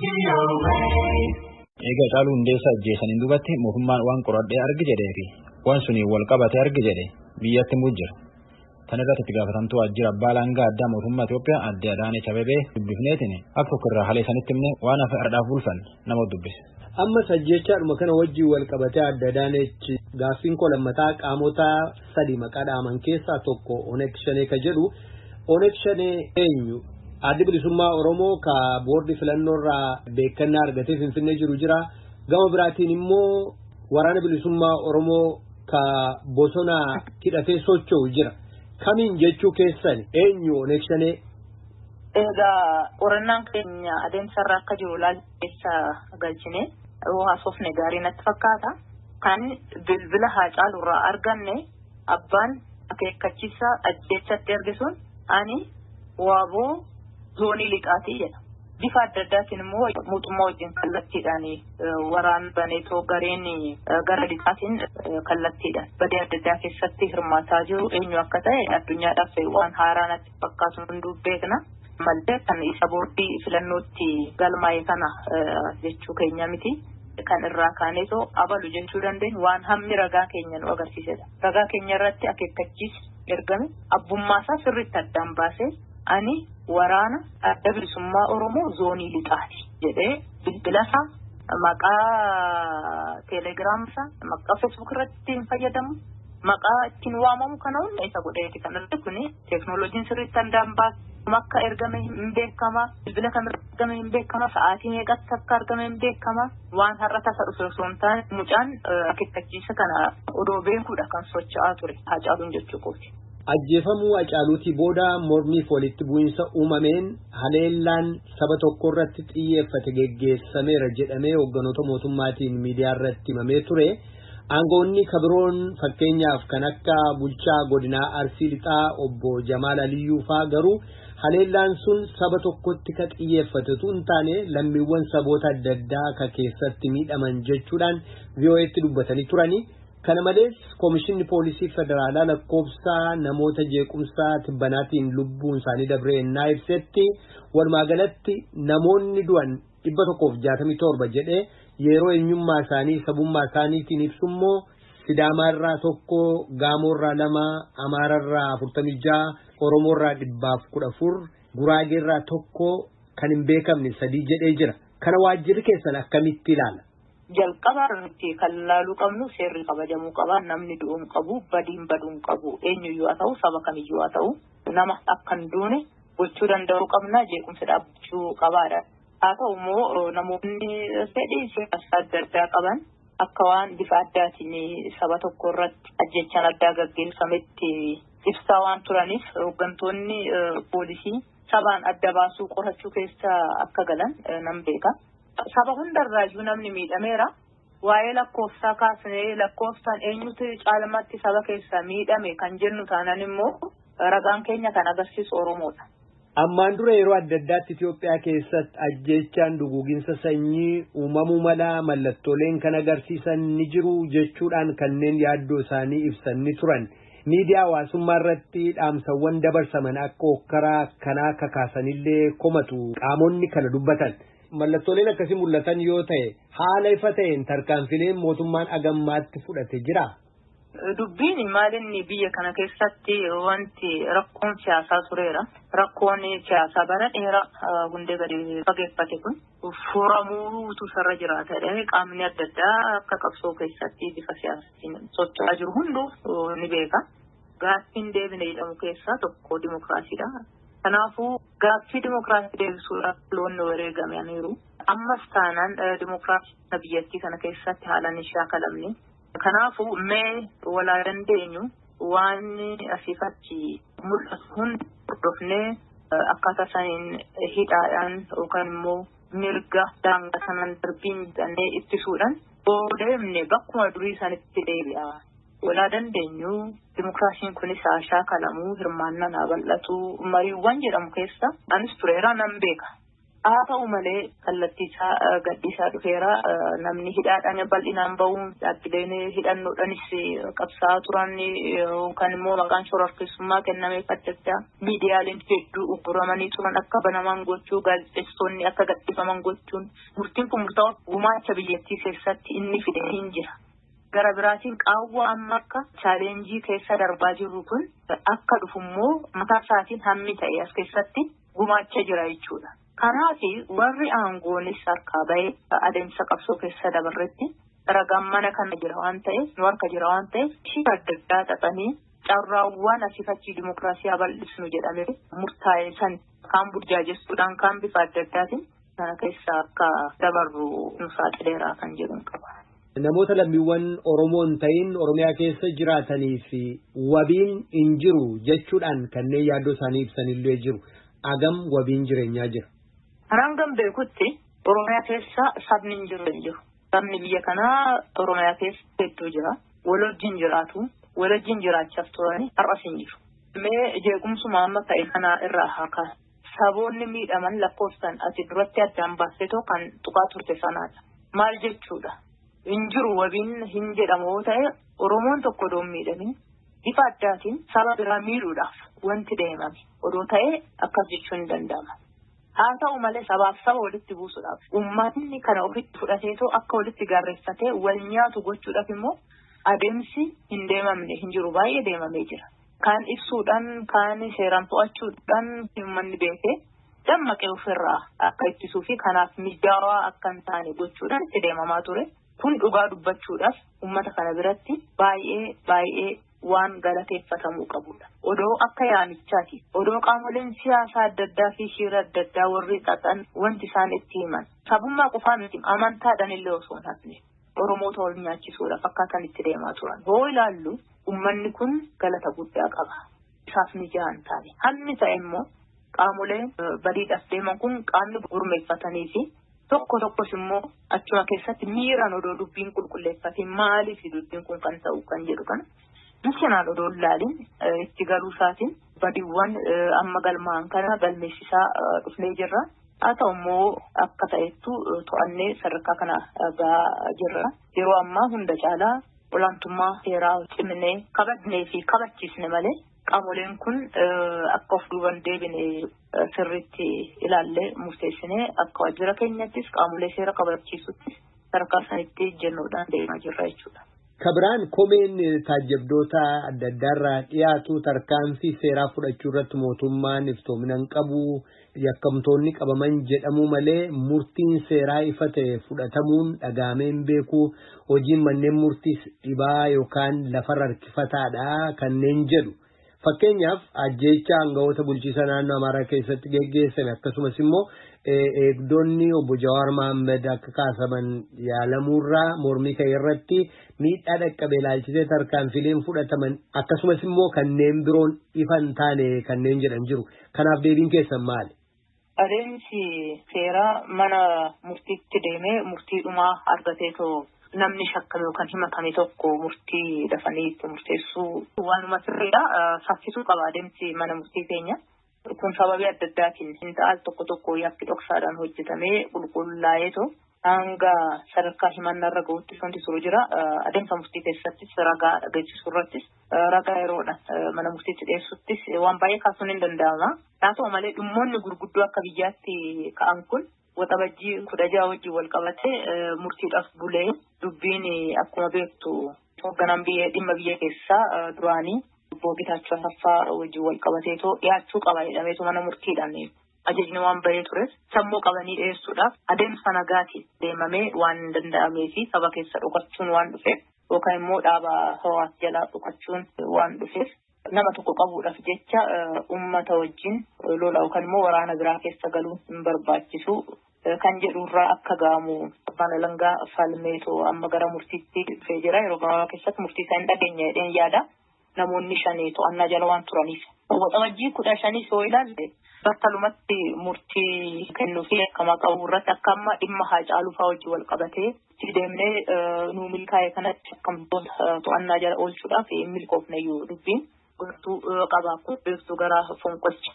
Egaa Haacaaluu Hundeessaa ajjeesaniin duubatti mootummaan waan qoradhee argi jedhee fi waan suniin wal qabate argi jedhe biyyatti himuu jira. Tan irratti itti gaafatamtuu waajjira abbaa alangaa addaa mootummaa Itoophiyaa adde Adaanech Abeebee dubbifneetiin akka tokko irraa haala isaanitti himne waan hafe ardhaaf bulfan nama dubbise. Amma ajjeechaadhuma kana wajjin wal qabatee adde Adaanech gaaffiin koo lammataa qaamota sadi maqaa dhaaman keessaa tokko Oneg Shanee ka jedhu. Oneg Shanee eenyu? Addi bilisummaa Oromoo ka boordii filannoorraa beekannaa argatee Finfinnee jiru jira. Gama biraatiin immoo waraana bilisummaa Oromoo ka bosona hidhatee socho'u jira. Kamiin jechuu keessan eenyu Oneg Shanee? Egaa qorannaan keenya adeemsarra akka jiru ilaalcha keessa galchine yoo haasofne gaarii natti fakkaata. Kan bilbila Haacaaluurraa arganne abbaan akeekkachiisa ajjeechatti erge sun ani waaboo zoonii lixaatii jedha. Bifa adda addaatiin immoo mootummaa wajjin kallattiidhaan waraana baneetoo gareen gara lixaatiin kallattiidhaan badii adda addaa keessatti hirmaataa jiru eenyu akka ta'e addunyaadhaaf waan haaraa natti fakkaatu hunduu beekna. Mallee kan isa boordii filannootti galmaa'e kana jechuu keenya miti. Kan irraa kaaneetoo abalu jechuu dandeenyu waan hammi ragaa keenya nu agarsiisedha. Ragaa keenya irratti akeekkachiisi ergame abbummaa isaa sirriitti addaan baasee ani waraana adda bilisummaa Oromoo zoonii lixaati jedhee bilbila isaa maqaa teelegiraam isaa maqaa feesbuuk irratti ittiin fayyadamu maqaa ittiin waamamu kana hunda isa godheeti. Kanatti kuni teeknooloojiin sirriitti addaan baase akka ergame hin beekama, bilbila kam ergame hin beekama, sa'aatii meeqatti akka argame hin beekama. Waan har'a tasa dhufe osoo hin taane mucaan akeekkachiisa kana odoo beekuudha kan socho'aa ture Haacaaluun jechuu kooti. Ajjeefamuu Haacaaluutii booda mormiif walitti bu'iinsa uumameen haleellaan saba tokko irratti xiyyeeffate geggeessameera jedhamee hoogganoota mootummaatiin miidiyaa irratti himamee ture. Aangoonni kabiroon fakkeenyaaf kan akka bulchaa godinaa Arsii Lixaa obbo Jamaal Aliyyuu faa garuu haleellaan sun saba tokkotti ka xiyyeeffatetu hin taane lammiiwwan saboota adda addaa ka keessatti miidhaman jechuudhaan VOA'tti dubbatanii turani. Kana malees Koomishinni Poolisii Federaalaa lakkoofsa namoota jeequmsaa tibbanaatiin lubbuun isaanii dabree ennaa ibsetti walumaa galatti namoonni du'an 167 jedhee yeroo eenyummaa isaanii sabummaa isaaniitiin ibsummoo Sidaamaarraa tokko, Gaamoorraa lama, Amaararraa 46, Oromoorraa 114, Guraageerraa tokko kan hin beekamne sadii jedhee jira. Kana waajjirri keessan akkamitti ilaala? Jalqaba irratti kan laaluu qabnu seerri kabajamuu qaba. Namni du'uu hin qabu, badiin baduu hin qabu. Eenyuyyuu haa ta'u, saba kamiyyuu haa ta'u, nama akka hin duune gochuu danda'uu qabna. Jeequmsi dhaabbachuu qabaadha. Haa ta'u immoo namoonni fedhii siyaasaa adda addaa qaban akka waan bifa addaatiin saba tokko irratti ajjechaan addaa gaggeeffametti ibsaa waan turaniif hooggantoonni poolisii sabaan adda baasuu qorachuu keessa akka galan nan beeka. Saba hundarraayyuu namni miidhameera. Waa'ee lakkoofsaa kaasnee lakkoofsaan eenyutu caalmaatti saba keessaa miidhame kan jennu taanaan immoo ragaan keenya kan agarsiisu Oromoodha. Ammaan dura yeroo adda addaatti Itoophiyaa keessatti ajjeechaan duguuginsa sanyii uumamuu mala mallattooleen kan agarsiisan ni jiru jechuudhaan kanneen yaaddoo isaanii ibsan ni turan. Miidiyaa hawaasummaa irratti dhaamsawwan dabarsaman akka hokkaraa kanaa kakaasanillee komatu qaamonni kana dubbatan. Mallattooleen akkasii mul'atan yoo ta'e haala ifa ta'een tarkaanfileen mootummaan agammaatti fudhate jira. Dubbiin maalinni biyya kana keessatti wanti rakkoon siyaasaa tureera. Rakkoon siyaasaa bara dheeraa hundee gadi fageeffate kun furamuutu sarara jiraata. Qaamni adda addaa akka qabsoo keessatti bifa siyaasaatiin socho'aa jiru hunduu ni beeka. Gaaffiin deebine jedhamu keessaa tokko dimokiraasiidha. Kanaafuu gaaffii dimokiraasii deebisuudhaaf loonni wareegamaniiru. Ammas taanaan dimokiraasii biyyattii kana keessatti haalaan hin shaakalamne. Kanaafuu mee walaa dandeenyu waan asiif achi mul'atu hunda hordofnee akkaataa isaaniin hidhaadhaan yookaan immoo mirga daangaa sanaan darbiin jedhannee ittisuudhaan deemne bakkuma durii isaanitti deebi'a. Walaa dandeenyu dimokiraasiin kunis haa shaakalamuu, hirmaannaan haa bal'atu, mariiwwan jedhamu keessa anis tureera nan beeka. Haa ta'u malee kallattii isaa gadhiisaa dhufeera. Namni hidhaadhaan bal'inaan bahuun dhaabbileen hidhannoodhaanis qabsaa'aa turan yookaan immoo maqaan shororkeessummaa kennameef adda addaa miidiyaaleen hedduu ugguramanii turan akka banaman gochuu, gaazexeessitoonni akka gadhiifaman gochuun murtiin kun murtaa'u gumaacha biyyattii keessatti inni fide hin jira. Gara biraatiin qaawwa amma akka chaalenjii keessa darbaa jirru kun akka dhufummoo mataa isaatiin hammi ta'e as keessatti gumaacha jira jechuudha. Kanaaf warri aangoonis harkaa bahee adeemsa qabsoo keessa dabarretti ragaan mana kana jira waan ta'eef, nu harka jira waan ta'eef shira adda addaa xaxanii carraawwan asiif achii dimokiraasii bal'isnu jedhamee murtaa'e san kaan burjaajessuudhaan kaan bifa adda addaatiin kana keessa akka dabarru nu saaxileera kan jedhuun qaba. Namoota lammiiwwan Oromoo hin ta'in Oromiyaa keessa jiraatanii fi wabiin hin jiru jechuudhaan kanneen yaaddoo isaanii ibsanillee jiru. Agam wabiin jireenyaa jira? Hangam beekutti Oromiyaa keessa sabni hin jiru hin jiru. Sabni biyya kanaa Oromiyaa keessa hedduu jira. Wal wajjin jiraatu, wal wajjin jiraachaaf turani har'as hin jiru. Mee jeequmsuma amma ta'e kana irraa haa kaasu. Saboonni miidhaman lakkoofsan ati duratti addaan baasteetoo kan tuqaa turte sanaadha. Maal jechuudha? Hin jiru wabiin hin jedhamu yoo ta'e Oromoon tokko odoo hin miidhamin bifa addaatiin saba biraa miidhuudhaaf wanti deemame odoo ta'e akkas jechuun hin danda'ama. Haa ta'u malee sabaaf saba walitti buusuudhaaf uummatni kana ofitti fudhateetoo akka walitti gaarreeffatee wal nyaatu gochuudhaaf immoo adeemsi hin deemamne hin jiru, baay'ee deemamee jira. Kaan ibsuudhaan, kaan seeraan to'achuudhaan uummanni beekee dammaqee ofirraa akka ittisuu fi kanaaf mijaawaa akka hin taane gochuudhaan itti deemamaa ture. Kun dhugaa dubbachuudhaaf uummata kana biratti baay'ee baay'ee waan galateeffatamuu qabudha. Odoo akka yaamichaati. Odoo qaamoleen siyaasaa adda addaa fi shira adda addaa warri xaxan wanti isaan itti himan. Sabummaa qofaa miti, amantaadhaan illee osoo hin hafne Oromoota wal nyaachisuudhaaf akkaataan itti deemaa turan. Hoo ilaallu uummanni kun galata guddaa qaba. Isaaf mijaa'aa hin taane. Hammi ta'e immoo qaamoleen badiidhaaf deeman kun qaamni gurmeeffatanii fi tokko tokkos immoo achuma keessatti miiraan odoo dubbiin qulqulleeffatiin maaliif dubbiin kun kan ta'u kan jedhu kana mishinaan odoo ilaalin itti galuu isaatiin badiiwwan amma galmaa'an kana galmeessisaa dhufnee jirra. Haa ta'u immoo akka ta'ettu to'annee sadarkaa kana gahaa jirra. Yeroo ammaa hunda caalaa olaantummaa seeraa cimnee kabajnee fi kabachiisne malee qaamoleen kun akka of duuban deebine sirriitti ilaallee murteessinee akka waajjira keenyattis qaamolee seera kabachiisuttis sadarkaa sanitti jennuudhaan deemaa jirra jechuudha. Kabiraan komeen taajjabdoota adda addaarraa dhiyaatu tarkaanfii seeraa fudhachuu irratti mootummaan iftoomina hin qabu, yakkamtoonni qabaman jedhamuu malee murtiin seeraa ifa ta'e fudhatamuun dhagahamee hin beeku, hojiin manneen murtiis dhibaa yookaan lafarra harkifataadha kanneen jedhu. Fakkeenyaaf ajjeecha aangawoota bulchiisa naannoo Amaaraa keessatti geggeessame akkasumas immoo eegdonni obbo Jawaar Mohaammed akka kaasaman yaalamuurraa mormii ka'e irratti miidhaa dhaqqabe ilaalchisee tarkaanfileen fudhataman akkasumas immoo kanneen biroon ifa hin taane kanneen jedhan jiru. Kanaaf deebiin keessan maali? Adeemsi seeraa mana murtiitti deemee murtii dhumaa argateetoo namni shakkame yookaan himatame tokko murtii dafanii itti murteessuu waanuma sirriidha. Saffisuu qaba adeemsi mana murtii keenya. Kun sababii adda addaatiin hin ta'al tokko tokko yakki dhoksaadhaan hojjetamee qulqullaa'eetoo hanga sadarkaa himannaarra gahutti wanti turu jira. Adeemsa murtii keessattis ragaa dhageessisuu irrattis ragaa yeroodhaan mana murtiitti dhiyeessuttis waan baay'ee kaasuun hin danda'ama. Haa ta'u malee dhimmoonni gurguddoo akka biyyaatti ka'an kun waxabajjii 16 wajjin wal qabatee murtiidhaaf bulee dubbiin akkuma beektu hoogganaan biyya dhimma biyya keessaa duraanii obbo Getaachoo Asaffaa wajjin wal qabateetoo dhiyaachuu qaba jedhameetu mana murtiidhaan ajajni waan bahee tures sammuu qabanii dhiyeessuudhaaf adeemsa nagaatiin deemamee waan hin danda'amee fi saba keessa dhokachuun waan dhufeef yookaan immoo dhaaba hawaasa jalaa dhokachuun waan dhufeef nama tokko qabuudhaaf jecha uummata wajjin lola yookaan immoo waraana biraa keessa galuun hin barbaachisu kan jedhurraa akka ga'amu abbaan alangaa falmeetoo amma gara murtiitti dhufee jira. Yeroo gabaabaa keessatti murtii isaa hin dhageenye jedheen yaada. Namoonni 5 to'annaa jala waan turaniif. Waxabajjii 15 yoo ilaalle battalumatti murtii kennuu fi akkamaa qabu irratti akka amma dhimma Haacaaluu fa'aa wajjin wal qabatee itti deemnee nuu milkaa'e kanatti akkamtoota to'annaa jala oolchuudhaaf hin milkoofne iyyuu dubbiin gartuu qabaa kun beektuu gara fonqolcha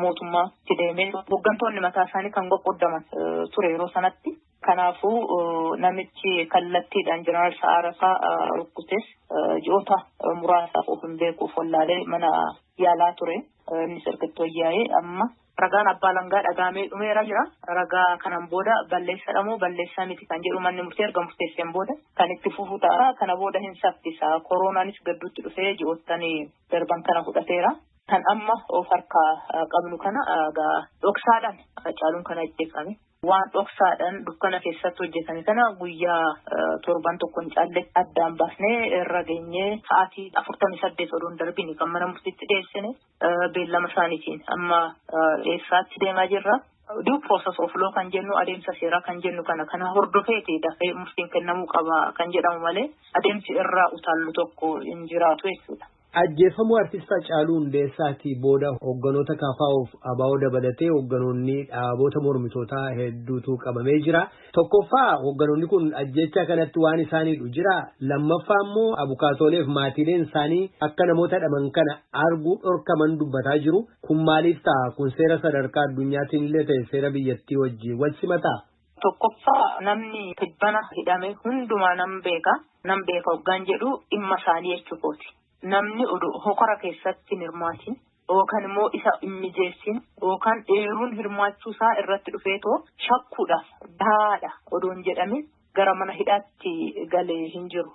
mootummaatti deemee hooggantoonni mataa isaanii kan qoqqoodaman ture yeroo sanatti. Kanaafuu namichi kallattiidhaan Jeneraal Sa'aarasaa rukkutes ji'oota muraasaaf of hin beekuuf wallaalee mana yaalaa ture. Innis ergatti wayyaa'ee amma ragaan abbaa langaa dhagaamee dhumeera jira. Ragaa kanan booda balleessadha moo balleessaa miti kan jedhu manni murtee erga murteesseen booda kan itti fufu ta'a. Kana booda hin saffisa. Koronaanis gadduutti dhufee ji'oottan darban kana fudhateera. Kan amma of harkaa qabnu kana dhoksaadhaan Hacaaluun kana ajjeefame. Waan dhoksaadhaan dukkana keessatti hojjetame kana guyyaa torban tokko hin caalle addaan baasnee irra geenyee sa'aatii 48 oduun darbini kan mana murtiitti dhiyeessine beellama isaaniitiin amma eessaatti deemaa jirra. Due process of law kan jennu adeemsa seeraa kan jennu kana hordofeeti dafee murtiin kennamuu qaba kan jedhamu malee adeemsi irraa utaallu tokko hin jiraatu jechuudha. Ajjeefamuu artist Hacaaluu Hundeessaatii booda hoogganoota KFOf ABO dabalatee hoogganoonni dhaabota mormitootaa hedduutu qabamee jira. Tokkoffaa hoogganoonni kun ajjeechaa kanatti waan isaaniidhu jira. Lammaffaa immoo abukaatooleef maatiileen isaanii akka namoota dhaban kana arguu dhorkaman dubbataa jiru. Kun maaliif ta'a? Kun seera sadarkaa addunyaatiin illee ta'e seera biyyattii wajjin wal simataa? Tokkoffaa namni tibbana hidhame hundumaa nan beeka. Nan beeka hoggaan jedhu dhimma isaanii jechuukooti. Namni hokora keessatti hirmaatin yookaan immoo isa mijeessin yookaan dheeruun hirmaachuusaa irratti dhufeetoo shakkuudhaaf bahaadha odoon jedhamin gara mana hidhaatti galee hin jiru.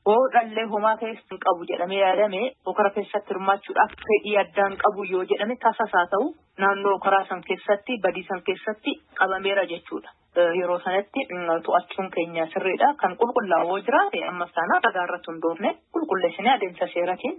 Hoodhallee homaa keessa hin qabu jedhamee yaadame hokora keessatti hirmaachuudhaaf fedhii addaan qabu yoo jedhame tasasaa ta'u naannoo hokoraa san keessatti badii san keessatti qabameera jechuudha. Yeroo sanatti to'achuun keenya sirriidha. Kan qulqullaa'oo jiraate amma sana ragaa irratti hundoofne qulqulleessinee adeemsa seeratiin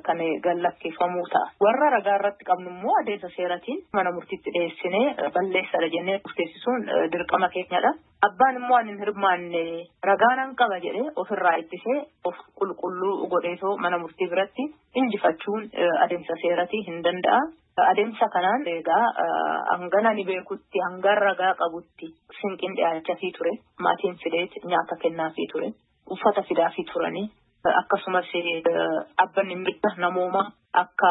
kan gallakkeeffamuu ta'a. Warra ragaa irratti qabnu immoo adeemsa seeratiin mana murtiitti dhiyeessinee balleessadha jennee murteessisuun dirqama keenyadha. Abbaan immoo ani hin hirmaanne ragaa nan qaba jedhee ofirraa ittisee of qulqulluu godheetoo mana murtii biratti injifachuun adeemsa seeratii hin danda'a. Adeemsa kanaan egaa hangana ni beekutti hanga ragaa qabutti sinqiin dhiyaachafii ture. Maatiin fideet nyaata kennaafii ture. Uffata fidaafii turanii. Akkasumas dhaabbanni mirga namoomaa akka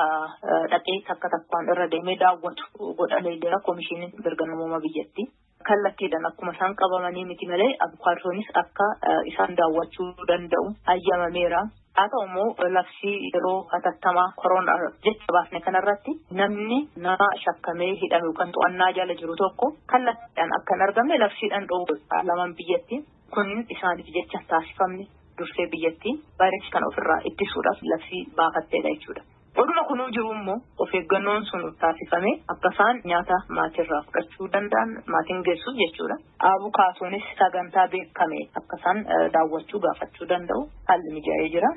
dhaqee takka takkaan irra deemee daawwatu godhamee jira koomishiniin mirga namoomaa biyyattii. Kallattiidhaan akkuma isaan qabamanii miti malee abukaatoonis akka isaan daawwachuu danda'u hayyamameera. Haa ta'u immoo labsii yeroo hatattamaa koronaa jecha baasne kanarratti namni nama shakkamee hidhame yookaan to'annaa jala jiru tokko kallattiidhaan akka hin argamne labsiidhaan dhoowwu lamaan biyyattii kun isaaniif jecha taasifamne dursee biyyattii vaayirasii kana ofirraa ittisuudhaaf labsii baafatteedha jechuudha. Oduma kunuu jiru immoo of eeggannoon sun taasifame akka isaan nyaata maatirraa fudhachuu danda'an maatiin geessuuf jechuudha. Abukaatoonis sagantaa beekame akka isaan daawwachuu gaafachuu danda'u haalli mijaa'ee jira.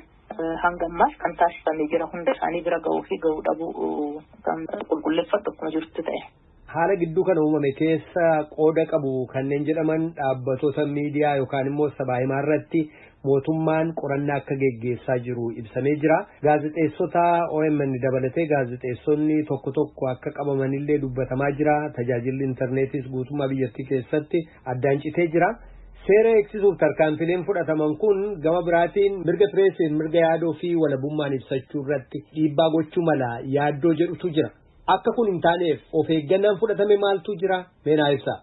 Hanga ammaas kan taasifamee jira hunda isaanii bira ga'uu fi ga'uu dhabuu kan qulqulleeffatu akkuma jirutti ta'e. Haala gidduu kana uumame keessa qooda qabu kanneen jedhaman dhaabbatoota miidiyaa yookaan immoo sabaa himaa irratti mootummaan qorannaa akka geggeessaa jiru ibsamee jira. Gaazexeessota OMN dabalatee gaazexeessonni tokko tokko akka qabamanillee dubbatamaa jira. Tajaajilli intarneetiis guutummaa biyyattii keessatti addaan citee jira. Seera eegsisuuf tarkaanfileen fudhataman kun gama biraatiin mirga pireesiin mirga yaadoo fi walabummaan ibsachuu irratti dhiibbaa gochuu mala yaaddoo jedhutu jira. Akka kun hin taaneef of eeggannaan fudhatame maaltu jira? Meenaa ibsa.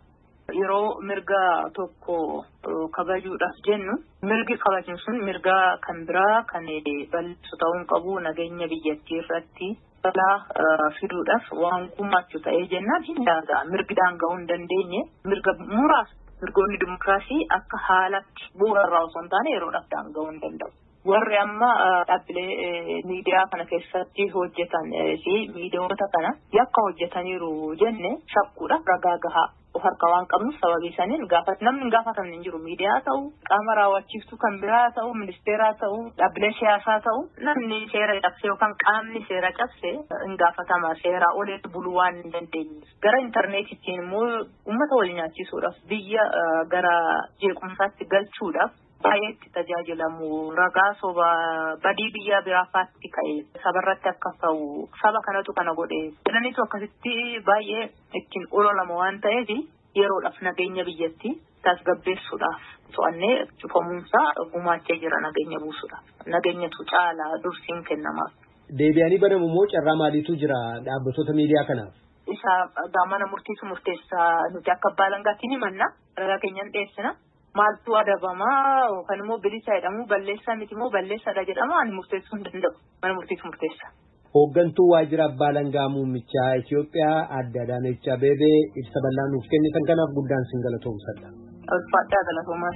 Yeroo mirga tokko kabajuudhaaf jennu mirgi kabajnu sun mirga kan biraa kan balleessu ta'uu hin qabu nageenya biyyattii irratti balaa fiduudhaaf waan gumaachu ta'ee jennaan hin daanga'a. Mirgi daanga'uu hin dandeenye mirga muraasa mirgoonni dimokiraasii akka haalatti bu'uura irraa osoo hin taane yeroodhaaf daanga'uu hin danda'u. Warri amma dhaabbilee miidiyaa kana keessatti hojjetan fi miidiyoota kana yakka hojjetaniiru jenne shakkuudhaaf ragaa gahaa of harka waan qabnuuf sababii isaaniin namni hin gaafatamne hin jiru. Miidiyaa ta'u, qaama raawwachiiftuu kan biraa ta'u, ministeeraa ta'u, dhaabbilee siyaasaa ta'u, namni seera cabse yookaan qaamni seera cabse hin gaafatama. Seeraa olitti buluu waan hin dandeenye. Gara intarneetittiin immoo uummata wal nyaachisuudhaaf biyya gara jeequmsaatti galchuudhaaf baay'eetti tajaajilamu. Ragaa soba badii biyya biraa faatti ka'e sabarratti akka ta'u saba kanatu kana godhe jedhaniitu akkasitti baay'ee ittiin ololama waan ta'eef yeroodhaaf nageenya biyyattii tasgabbeessuudhaaf to'annee cufamuunsaa gumaachee jira nageenya buusuudhaaf. Nageenyatu caalaa dursiin kennamaaf. Deebi'anii banamu immoo carraa maaliitu jira dhaabbatoota miidiyaa kanaaf? Isa mana murtiitu murteessa nuti akka abbaa alangaatti ni manna. Ragaa keenyan dhiyeessina. Maaltu adabamaa yookaan immoo bilisa jedhamu balleessaa miti immoo balleessaadha jedhama ani murteessuu hin danda'u. Mana murtiitu murteessa. Hooggantuu waajjira abbaa alangaa muummichaa Itoophiyaa Aadde Adaanech Abeebee ibsa bal'aa nuuf kennitan kanaaf guddaan sin galatoomsadha. Ulfaadhaa galatoomaa.